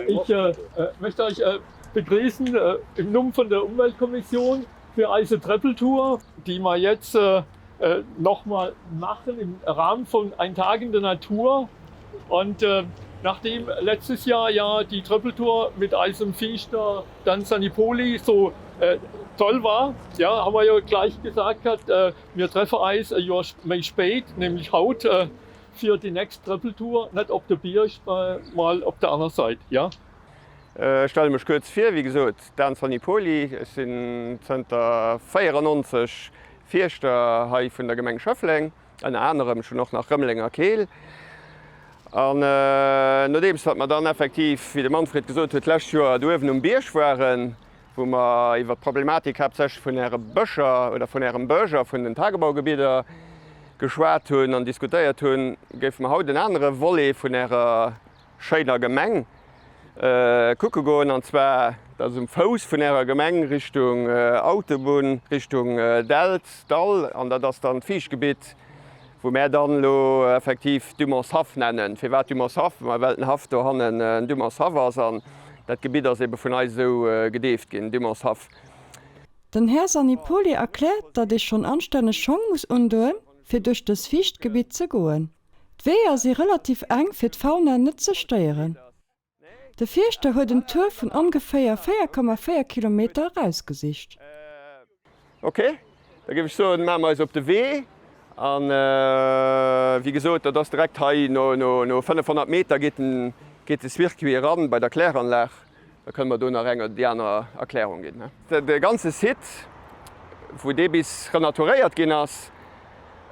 Ich möchte euch begrüßen im Numm von der Umweltkommission für eise Treppeltour, die mer jetzt nochmal machen im Rahmen von Ein Tag in der Natur. Und nachdem letztes Jahr ja die Tröppeltour mit eisem Viischter Dan Sanipoli so toll war, ja, haben wir ja gleich gesagt gehabt, mir treffe eis e Joer méi spéit, nämlich haut fir déi nächst Trëppeltour, net op de Bierg, mä mal op der aner Sait, ja. Ech stelle mech kuerz vir, wéi gesot, Dan Sanipoli, ech sinn zënter 94 Fierschter hei vun der Gemeng Schëffleng, ënner anerem, ech hunn och nach Rëmeleng a Keel. An nodeems datt mer dann effektiv, wéi de Manfred gesot huet, d'lescht Joer do uewen um Bierg waren, wou mer iwwert d'Problematik haaptsächlech vun Äre Bëscher oder vun Ärem Bësch a vun den Tagebaugebidder geschwat hunn an diskutéiert hunn, géife mer haut en anere Volet vun Ärer schéiner Gemeng kucke goen, an zwar dat ass um Fouss vun Ärer Gemeng Richtung Autobunn, Richtung Delt, Dall, an dat ass dann d'Fiichtgebitt, wou mär dann elo effektiv Dumontshaff nennen. Firwat Dumontshaff? Ma well den Haff dohannen en Dumontshaff ass an dat Gebitt ass ebe vun eis esou gedeeft ginn, Dumontshaff. Den Här Sannipoli erkläert, datt ee schonn anstänneg Schong muss undoen, fir duerch dës Fiichtgebitt ze goen. D'Weeër si relativ enk fir d'Fauna net ze stéieren. De Fierschter huet en Tour vun ongeféier 4,4 Kilometer erausgesicht. Ok, da géif ech soen, maache mer eis op de Wee. An wéi gesot, dat ass direkt hei no 500 Meter geet de Circuit eran bei der Kläranlag. Da kënne mer do nach eng oder déi aner Erklärung ginn. De ganze Site, wou dee bis renaturéiert ginn ass,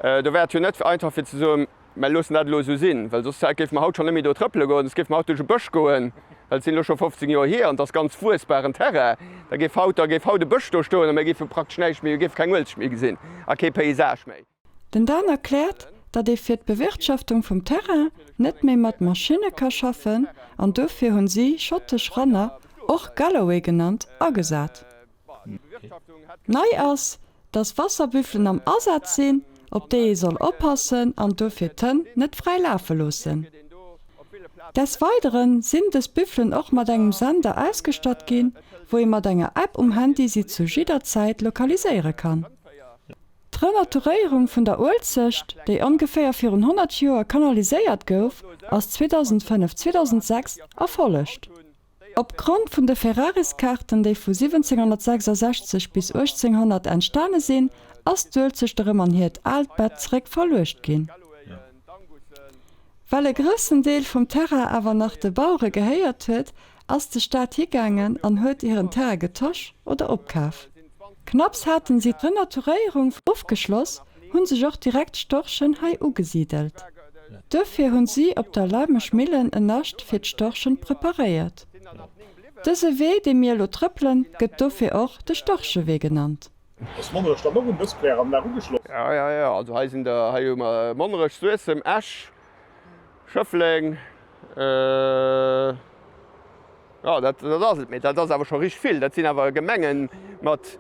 do war et jo net einfach fir ze soen, Mä loossen dat elo esou sinn, well soss géife mer haut schonn net méi do trëppele goen, soss géife mer haut duerch e Bësch goen, well et sinn elo scho 15 Joer hier an et ass ganz wuessbaren Terrain. Da géif haut, da géif haut e Bësch do stoen a mir géife praktesch näischt méi, mir géife keng Uelzecht méi gesinn a kee Paysage méi. Den Dan erkläert, datt ee fir d'Bewirtschaftung vum Terrain net méi mat Maschinne ka schaffen an dofir hunn si schottesch Ranner, och Galloway genannt, agesat. Nei ass, datt Wasserbüffelen am Asaz sinn, op déi ee soll oppassen an dofir d'Hënn net fräi lafe loossen. Des Weideren sinn dës Büffelen och mat engem Sender ausgestatt ginn, wou ee mat enger App um Handy si zu jidder Zäit lokaliséiere kann. D'Renaturéierung vun der Uelzecht, déi ongeféier virun 100 Joer kanaliséiert gouf, ass 2005, 2006 erfollegt. Op Grond vun de Ferrariskaarten, déi vu 1766 bis 1800 entstane sinn, ass d'Uelzecht erëm an hiert aalt Bett zeréck verluecht ginn. Well e groussen Deel vum Terrain awer nach de Bauere gehéiert huet, ass de Staat higaangen an huet hiren Terrain getosch oder opkaf. Knapps haten si d'Renaturéierung ofgeschloss, hunn sech och direkt Storchen hei ugesidelt. Dofir hunn si op der Leimesch Millen en Nascht fir d'Storchen preparéiert. Dëse Wee, dee mir elo trëppelen, gëtt dofir och de Storchewee genannt. Ass Monnerech dann och un dës Kläranlag ugeschloss? Jo, jo, jo, also hei sinn der, hei hu mer Monnerech, Suessem, Esch, Schëffleng, jo, dat, dat ass et. Mee dat ass awer scho richteg vill. Dat sinn awer Gemengen mat,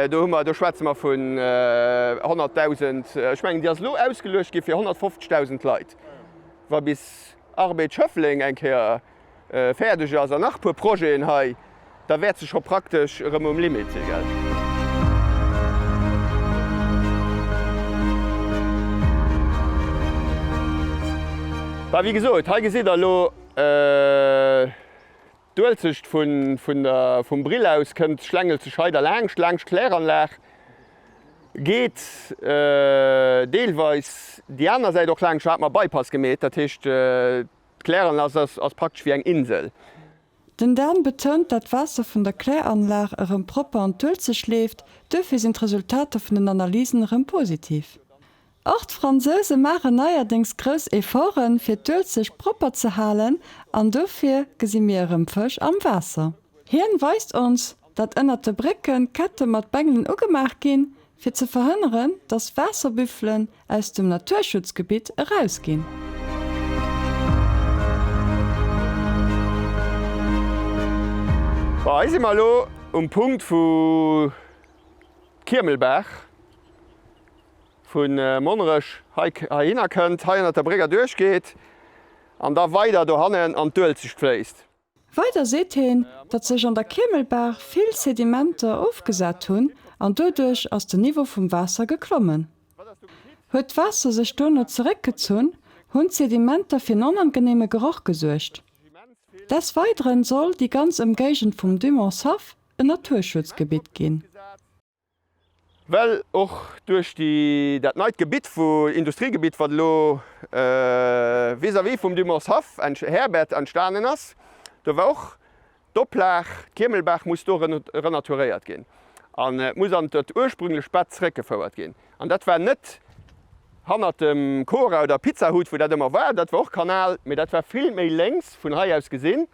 do hu mer, do schwätze mer vun 100.000, ech mengen déi ass elo ausgeluecht gi fir 150.000 Leit. Wa bis Arbed Schëffleng eng Kéier fäerdeg ass an nach e puer Projeten hei, da wäert se scho praktesch erëm um Limit sinn, gell? Bah, wéi gesot, hei gesitt Der elo d'Uelzecht vun der, vum Brill aus kënnt, schlängelt sech hei da laangscht, laangscht d'Kläranlag, geet deelweis déi aner Säit och laangscht, do hat mer Bypass gemeet, dat heescht, D'Kläranlag ass praktesch wéi eng Insel. Den Dan betount, dat d'Waasser vun der Kläranlag erëm propper an d'Uelzecht leeft, duerfir sinn d'Resultater vun den Analysen erëm positiv. Och d'Fransouse maachen neierdéngs grouss Efforten, fir d'Uelzecht propper ze halen an dofir gesi mir erëm Fësch am Waasser. Hien weist ons, datt ënnert de Brécken Kette mat Bengelen ugemaach ginn, fir ze verhënneren, datt Waasserbüffelen aus dem Naturschutzgebitt erausginn. Bon, hei si mer elo um Punkt, wou d'Kiermelbaach vu Monnerech hei heihinner kënnt, hei ënnert der Bréck erduerch geet an da weider dohannen an d'Uelzecht fléisst. Weider seet heen, datt sech an der Kiemelbaach vill Sedimenter ofgesat hunn an doduerch ass den Niveau vum Waasser geklommen. Huet d'Waasser sech dono zeréckgezunn, hunn d'Sedimenter fir en onangeneeme Geroch gesuergt. Des Weideren soll déi ganz Ëmgéigend vum Dumontshaff en Naturschutzgebitt ginn. Well och duerch déi, dat neit Gebitt, wou, Industriegebitt, wat elo vis-à-vis vum Dumontshaff, Herbert, entstanen ass, do war och d'Oplag, d'Kiemelbaach muss do renaturéiert ginn an et muss an dat ursprünglech Bett zeréckgefouert ginn. An dat war net hannert dem Cora oder Pizza Hut, wou dat ëmmer war, dat war och Kanal, mee dat war vill méi lénks vun hei aus gesinn.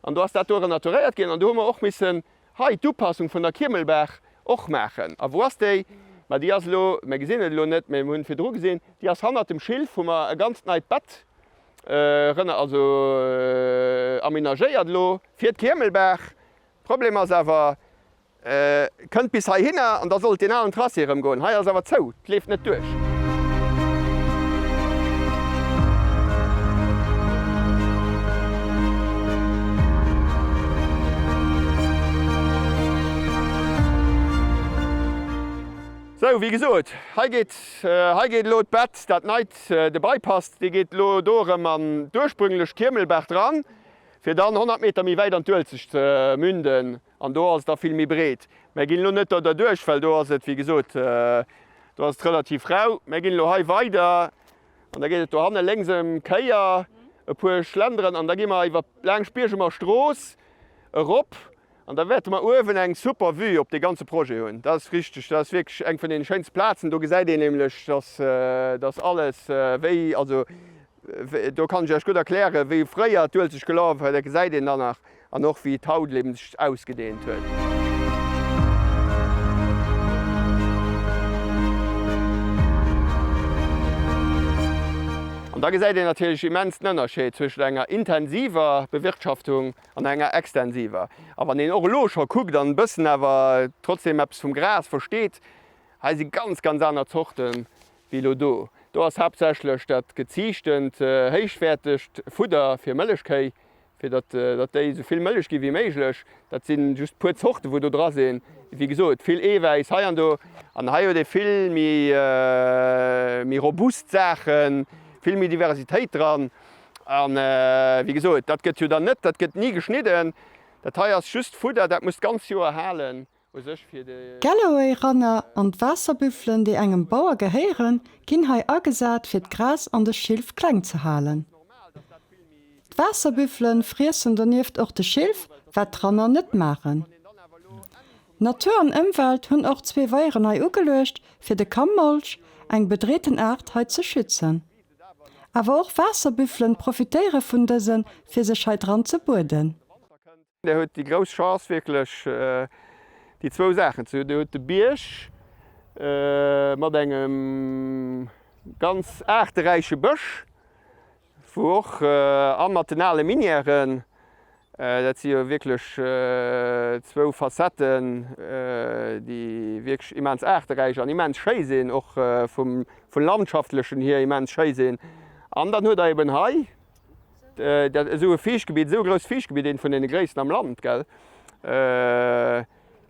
An do ass dat do renaturéiert ginn an do hu mer och missen Hei d'Upassung vun der Kiemelbaach och maachen. A wou ass déi? Ma déi ass elo, mir gesinn et elo net, mä mir hunn et virdru gesinn, déi ass hannert dem Schilf, hu mer e ganzt neit Bett rena, also aménagéiert elo fir d'Kiemelbaach. Problem ass awer, kënnt bis heihinner an da soll et deen alen Tracé erëm goen. Hei ass awer zou, et leeft net duerch. Sou, wéi gesot, hei geet, hei geet elo d'Bett, dat neit, de Bypass, dee geet elo do erëm an d'ursprünglech Kiemelbaach dran, fir dann 100 Meter méi wäit an d'Uelzecht ze münden. An do ass et da vill méi breet. Mär ginn elo net do derduerch, well do ass et, wéi gesot, do ass et relativ rau. Mär ginn elo hei weider an da geet et dohanne lénks ëm Kéier e puer Schlenderen an da gi mer iwwer laangscht Biergemer Strooss erop an da wäerte mer uewen eng super Vue op dee ganze Projet hunn. Dat ass richteg, dat ass wierklech eng vun deene schéinste Plazen. Do gesäit een nämlech, dass, dass alles wéi, also do kann ech Iech gutt erklären, wéi fréier d'Uelzecht gelaf huet, dat gesäit een dann nach. An och wéi d'Hautleben sech ausgedehnt huet. An da gesäit een natierlech immens den Ënnerscheed zwëschent enger intensiver Bewirtschaftung an enger extensiver. A wann een och elo scho kuckt an e bëssen awer trotzdem eppes vum Gras versteet, hei si ganz, ganz aner Zorten wéi elo do. Do ass haaptsächlech dat geziichtent, héichwäertegt Fudder fir Mëllechkéi fir datt datt déi esou vill Mëllech gi wéi méiglech. Dat si just puer Zorte wou do dra sinn. Wéi gesot, vill Eewäiss hei an do. An hei huet ee vill méi méi robust Saachen, vill méi Diversitéit dran. An wéi gesot, dat gëtt jo dann net, dat gëtt ni geschnidden. Dat hei ass just Fudder, dat muss d'ganz Joer halen. D'Galloway-Ranner an d'Waasserbüffelen, déi engem Bauer gehéieren, ginn hei agesat, fir d'Gras an de Schilf kleng ze halen. D'Waasserbüffele friessen donieft och de Schilf, wat d'Ranner net maachen. Natur an Ëmwelt hunn och zwee Weieren hei ugeluecht, fir de Kammolch, eng bedreeten Aart, hei ze schützen. Awer och Waasserbüffelen profitéiere vun dësen, fir sech hei dran ze bueden. Dir hutt déi grouss Chance wierklech déi zwou Saachen ze hunn. Dir hutt de Bierg mat engem ganz aarteräiche Bësch, wou och a mat den ale Minièren, dat si jo wierklech zwou Facetten, déi wierklech immens aarteräich an immens schéi sinn, och vum landschaftlechen hier immens schéi sinn. An dann hutt Der eben hei Dat esou e Fiichtgebitt, esou e grousst Fiichtgebitt, eent vun deene gréissten am Land, gell?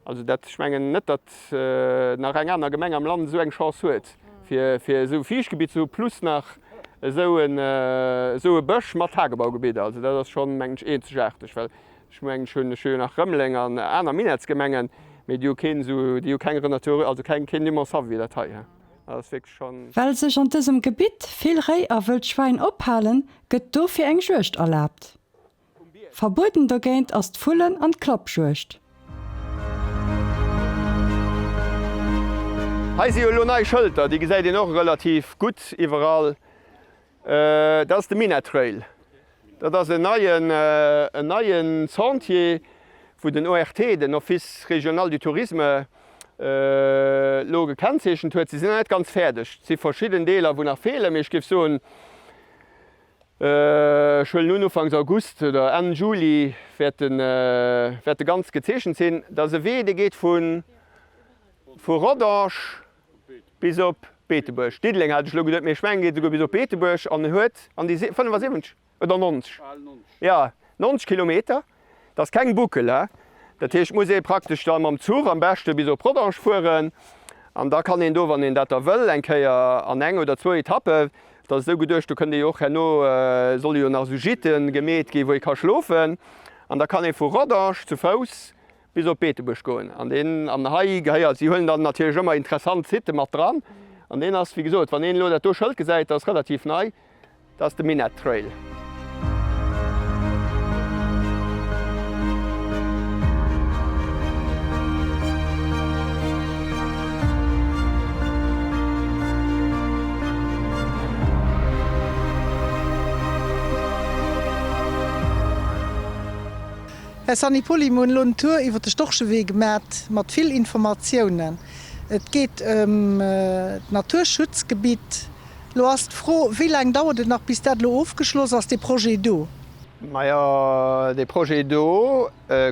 Also dat, ech mengen net, datt nach eng aner Gemeng am Land esou eng Chance huet, fir, fir esou e Fiichtgebitt ze hu plus nach esou en, esou e Bësch mat Tagebaugebidder. Also dat ass schonn, mengen ech, eenzegaarteg, well ech mengen, ech hunn, ech hu jo nach Rëmeleng an aner Minettsgemengen, mee déi hu keen esou, déi hu keng Renatur, also keng, keen immense Haff wéi dat hei. Well sech an dësem Gebitt vill Réi a wëllt Schwäin ophalen, gëtt dofir eng Juegd erlaabt. Verbueden dogéint ass d'Vullen an d'Klappjuegd. Hei si jo elo nei Schëlter, déi gesäit een och relativ gutt iwwerall. Dat ass de Minett Trail. Dat ass en neien, en neien Sentier, wou den ORT, den Office régional du tourisme, elo gekennzeechent huet. Se sinn nach net ganz fäerdeg. Et si verschidden Deeler, wou nach feelen, mee ech géif soen, ech huelen un, ufanks August oder Enn Juli wäert en, wäert e ganz gezeechent sinn. Dat ass e Wee, dee geet vu vu Rodange bis op Beetebuerg. Diddeleng hat ech elo geduet, mee ech mengen, geet esouguer bis op Beetebuerg an huet an déi 75 oder 90, jo 90 Kilometer. Dat ass keng Boucle, he? Dat heescht, muss ee praktesch da mam Zuch am beschte bis op Rodange fueren an da kann een do, wann een dat da wëll, eng Kéier an eng oder zwou Etappe, dat ass esou geduecht, do kënnt ee jo och herno, solle jo nach esou Gîte gemeet gi wou ee ka schlofen an da kann ee vu Rodange zu Fouss bis op Beetebuerg goen an deen, an hei gehéiert, si huelen dann natierlech ëmmer interessant Sitte mat dran an deen ass, wéi gesot, wann een elo dat do Schëld gesäit, dat ass relativ nei. Dat ass de Minett Trail. Här Sannipoli, mir hunn elo en Tour iwwer de Storchewee gemat mat vill Informatiounen. Et geet ëm d'Naturschutzgebitt. Lo ass d'Fro, wéi laang dauert et nach, bis dat elo ofgeschloss ass, dee Projet do? Majo, dee Projet do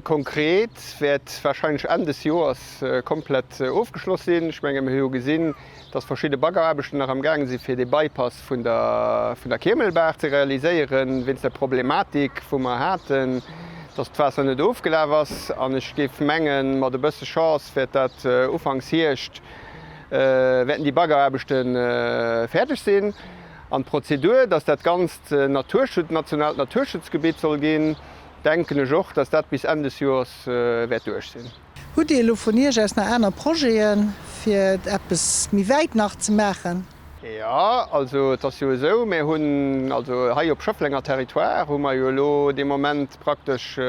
konkret wäert wahrscheinlech Enn des Joers komplett ofgeschloss sinn. Ech menge mir hu jo gesinn, dass verschidde Baggeraarbechten nach am gaange si fir dee Bypass vun der vun der Kiemelbaach ze realiséieren, wéinst der Problematik wou mer haten, dass d'Waasser net ofgelaf ass. An ech géif mengen, mat e bësse Chance wäert dat ufanks Hierscht wäerten déi Baggeraarbechte fäerdeg sinn an d'Prozedur, dass dat Ganzt Naturschutz, nationaalt Naturschutzgebitt soll ginn, denken ech och, dass dat bis Enn des Joers wäert duerch sinn. Hutt Dir elo vun Iech aus nach aner Projeten, fir eppes méi wäit nach ze maachen? Jo, also et ass jo esou, mir hunn also hei op Schëfflenger Territoire hu mer jo elo dee Moment praktesch,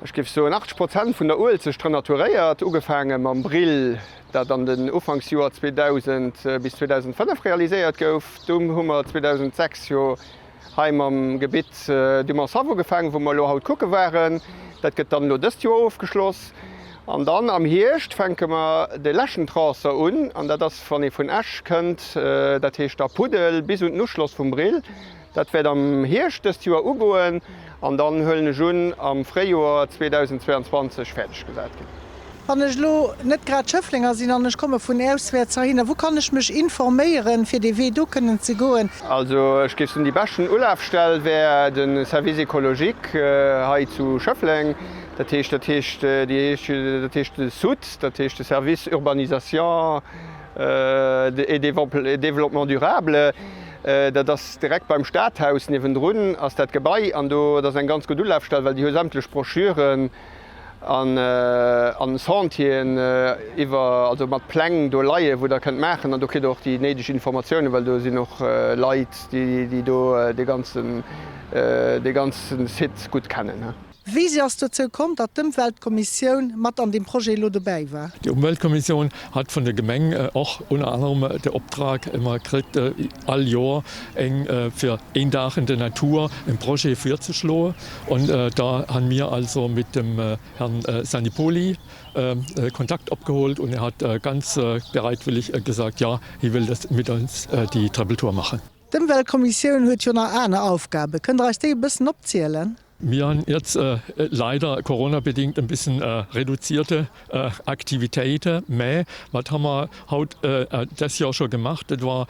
ech géif soen 80 Prozent vun der Uelzecht renaturéiert, ugefaange mam Brill, dat an den Ufanksjoer 2000 bis 2005 realiséiert gouf. Dunn hu mer 2006 jo hei mam Gebitt du Mont-Save ugefaangen, wou mer elo haut kucke waren. Dat gëtt dann elo dëst Joer ofgeschloss. An dann am Hierscht fänke mer de leschten Tracer un, an dat ass, wann ee vun Esch kënnt, dat heescht da Puddel bis un den Uschloss vum Brill. Dat wäert am Hierscht dëst Joer ugoen an dann, huelen ech un, am Fréijoer 2022 fäerdeg gesat ginn. Wann ech elo net grad Schëfflenger sinn an ech komme vun auswäerts heihinner, wou kann ech mech informéieren, fir dee Wee do kënnen ze goen? Also ech géif soen, déi beschten Ulafstell wär de Service écologique hei zu Schëffleng. Dat heescht, dat heescht, déi heescht, dat heescht de SUD, dat heescht de Service Urbanisation et Développement durable. Dat ass direkt beim Stadhaus niewendrun ass dat Gebai an do, dat ass eng ganz gutt Ulafstell, well déi hu sämtlech Broschüren an Sentieren iwwer, also mat Pläng do leien, wou Der kënnt maachen an do kritt Der och déi néideg Informatiounen, well do sinn och Leit, déi do dee ganzen, dee ganze Site gutt kennen. Wéi si ass dozou komm, datt d'Ëmweltkommissioun mat an deem Projet elo dobäi war? Die Umweltkommission hat vun der Gemeng och unter anderem de Optrag ëmmer kritt, all Joer eng fir een Dag in der Natur en Projet virzeschloen. Und da han mir also mit dem Herrn Sannipoli Kontakt opgeholt und er hat ganz bereitwillig gesagt, ja, hie will das mit uns die Treppeltour machen. D'Ëmweltkommissioun huet jo nach aner Aufgaben. Kënnt Der eis déi e bëssen opzielen? Mir han jetzt leider coronabedingt en bisschen reduzierte Aktivitéiten, mä wat ha mer haut des Joer scho gemacht, dat war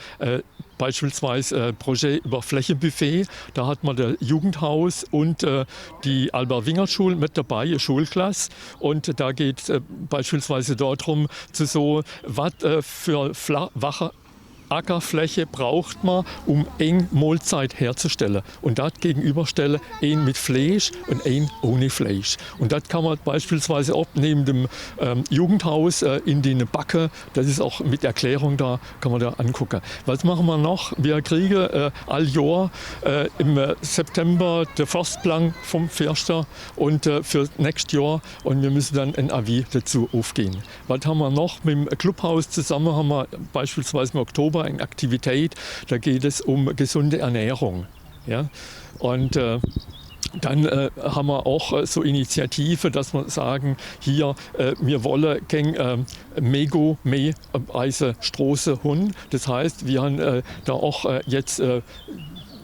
beispielsweis e Projet iwwer Flächebuffet. Da hat mer de Jugendhaus und déi Albert-Wingert-Schul mat derbei, e Schulklass, und da geet beispielsweise dodrum ze soe wat fir Wache, Ackerfläche braucht man, um eng Mohlzeit herzustellen und dat gegenüberstelle, een mit Fleesch und een ohne Fleesch. Und dat kann man beispielsweise och neben dem Jugendhaus in den Backe, das ist auch mit Erklärung da, kann man da angucke. Was machen wir noch? Wir kriege all Joer im September de Forstplang vum Förster und fir d'nächst Joer und wir müssen dann en Avis dazu ofginn. Wat hu mer nach? Mam Clubhaus zesammen hu mer beispielsweise im Oktober eng Aktivitéit, da geet es um gesunde Ernährung. Ja? Und dann hu mer och sou Initiative, dass mer sagen, hier, mir wolle keng Mego méi op eise Stroosse hunn. Das heißt, wir han da och jetzt.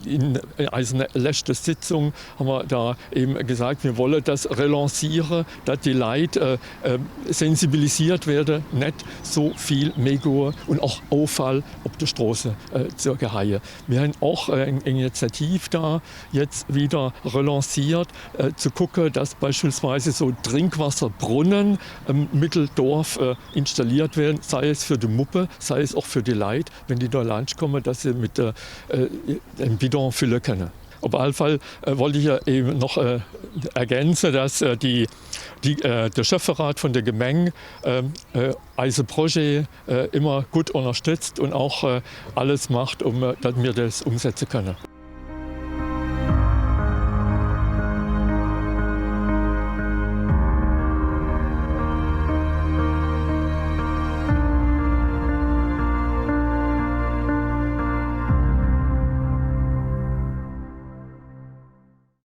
In eiser leschter Sitzung haben wir da eben gesagt, wir wollen das relancieren, dass die Leit sensibilisiert werden, net so viel Megoe und auch Offall op de Stroosse ze geheien. Mir hunn och eng Initiativ da jetzt wieder relanciert, ze kucke, dass beispielsweise so Trinkwasserbrunnen am Mitteldorf installiert werden, sei es für de Muppe, sei es och für die Leit, wenn die da laanscht kommen, dass se mit en Bidon fülle kënnen. Op alle Fall wollt ich eben noch ergänzen, dass die, die, de Schäfferat vun der Gemeng eise Projet immer gutt ënnerstëtzt und auch alles macht, um datt mir das umsetze kënnen.